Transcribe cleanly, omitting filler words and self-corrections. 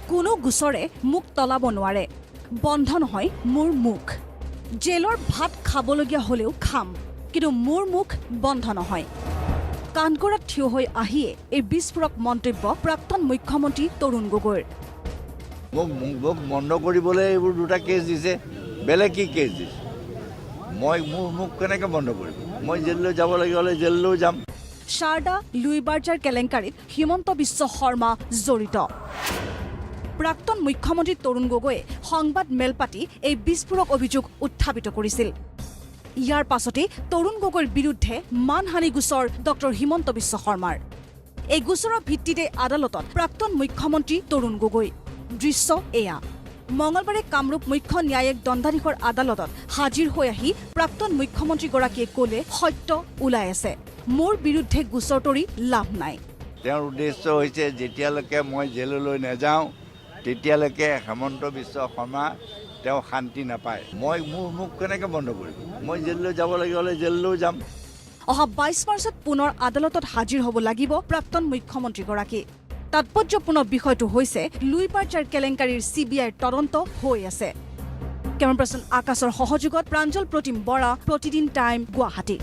কোনো গোচৰে মোক তলাব নোৱাৰে, বন্ধ নহয় মোৰ মুখ। জেলৰ ভাত খাবলগীয়া হ'লেও খাম, কিন্তু মোৰ মুখ বন্ধ নহয়। কাঠগড়াত থিয় হৈ আহিয়ে এই বিস্ফোৰক মন্তব্য প্ৰাক্তন মুখ্যমন্ত্ৰী তৰুণ গগৈৰ। মোক মোক মোক বন্ধ কৰিবলৈ এইবোৰ দুটা কেছ দিছে, বেলেগ কি কেছ দিছে? মই মোৰ মুখ কেনেকৈ বন্ধ কৰিম? মই জেললৈ যাব লাগিব হ'লে জেললৈও যাম। সাৰদা লুই বাৰ্জাৰ কেলেংকাৰীত হিমন্ত বিশ্ব শৰ্মা জড়িত। প্ৰাক্তন মুখ্যমন্ত্ৰী তৰুণ গগৈয়ে সংবাদ মেল পাতি এই বিস্ফোৰক অভিযোগ উত্থাপিত কৰিছিল। ইয়াৰ পাছতেই তৰুণ গগৈৰ বিৰুদ্ধে মানহানি গোচৰ ডক্টৰ হিমন্ত বিশ্ব শৰ্মাৰ। এই গোচৰৰ ভিত্তিতে আদালতত প্ৰাক্তন মুখ্যমন্ত্ৰী তৰুণ গগৈ। দৃশ্য এয়া। মঙলবাৰে কামৰূপ মুখ্য ন্যায়িক দণ্ডাধীশৰ আদালতত হাজিৰ হৈ আহি প্ৰাক্তন মুখ্যমন্ত্ৰীগৰাকীয়ে ক'লে, সত্য ওলাই আছে, মোৰ বিৰুদ্ধে গোচৰ তৰি লাভ নাই। তেওঁৰ উদ্দেশ্য হৈছে, যেতিয়ালৈকে মই জেললৈ নাযাওঁ, তেতিয়ালৈকে হেমন্ত বিশ্ব শৰ্মা তেওঁ শান্তি নাপায়। মই মোৰ মুখ কেনেকৈ বন্ধ কৰিম? মই জেললৈ যাব লাগিব হ'লে জেললৈও যাম। অহা 22 মাৰ্চত পুনৰ আদালতত হাজিৰ হ'ব লাগিব প্ৰাক্তন মুখ্যমন্ত্ৰীগৰাকী। তাৎপৰ্যপূৰ্ণ বিষয়টো হৈছে, লুই বাৰ্জাৰ কেলেংকাৰীৰ চিবিআইৰ তদন্ত হৈ আছে। কেমেৰা পাৰ্চন আকাশৰ সহযোগত প্ৰাঞ্জল প্ৰতিম বৰা, প্ৰতিদিন টাইম, গুৱাহাটী।